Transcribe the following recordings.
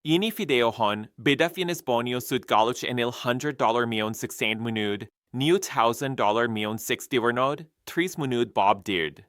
Yn y fideo hon, byddaf yn esbonio sut gallwch ennill $100 mewn 60 munud, neu $1,000 mewn 6 diwrnod, 3 munud bob dydd.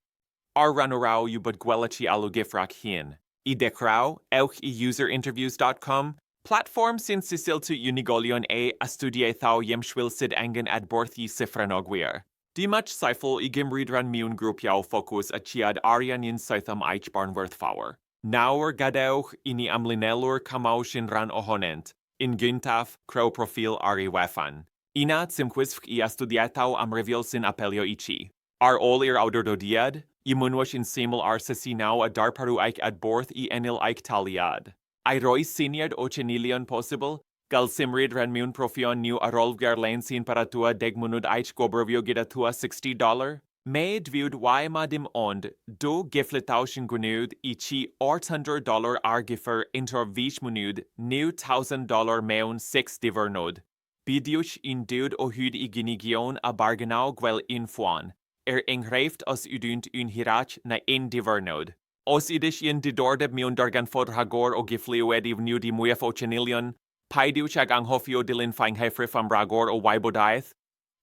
Ar ran orau yw bod gwella chi alw gyfrach hyn. I ddechrau, ewch i userinterviews.com, platfform sy'n cysylltu unigolion â astudiaethau ymchwil sydd angen adborth i cyfranogwyr. Dyma cyfle i gymryd rhan mewn grwpiau ffocws a chiad arian yn syth am eich barn werthfawr. Nawr gadewch i ni amlinellu'r camau sy'n rhan ohonynt. Yn gyntaf, creu proffil ar y wefan. Yna, cymhwyswch i astudiaethau amrywiol sy'n apelio i chi. Ar ôl i'r awdurdodiad, ymunwch yn syml â'r sesiynau a darparu eich adborth i ennill eich taliad. I roi syniad o'ch enillion posibl, gall cymryd rhan mewn profion neu arolwg ar-lein sy'n para tua 10 munud eich gwobrwyo gyda thua $60. Mae dweud y mae dim ond dwy gyfle sy'n gwneud i chi $800 ar gyfer 18 munud neu $1,000 mewn 6 diwrnod. Byddwch yn dod o hyd i gynigion a bargenau gwell yn fuan, er enghraifft os ydynt yn hirach na un diwrnod. Os ydych yn diddordeb mewn darganfod rhagor o gyfleoedd i wneud y mwyaf o'ch enillion, peidiwch ag anghofio dilyn fy nghyfrif am ragor o wybodaeth,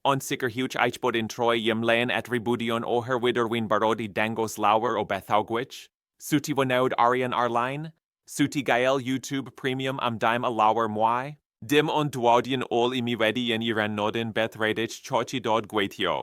ond sicrhewch eich bod yn troi ymlaen at rybuddion oherwydd rwy'n barod i dangos lawer o bethau gwych. Sut i wneud arian ar-lein, sut i gael YouTube Premium am ddim a lawer mwy. Dim ond dwad yn ôl i mi wedi yn i ran nodyn beth rhaid eich chochi dod gweithio.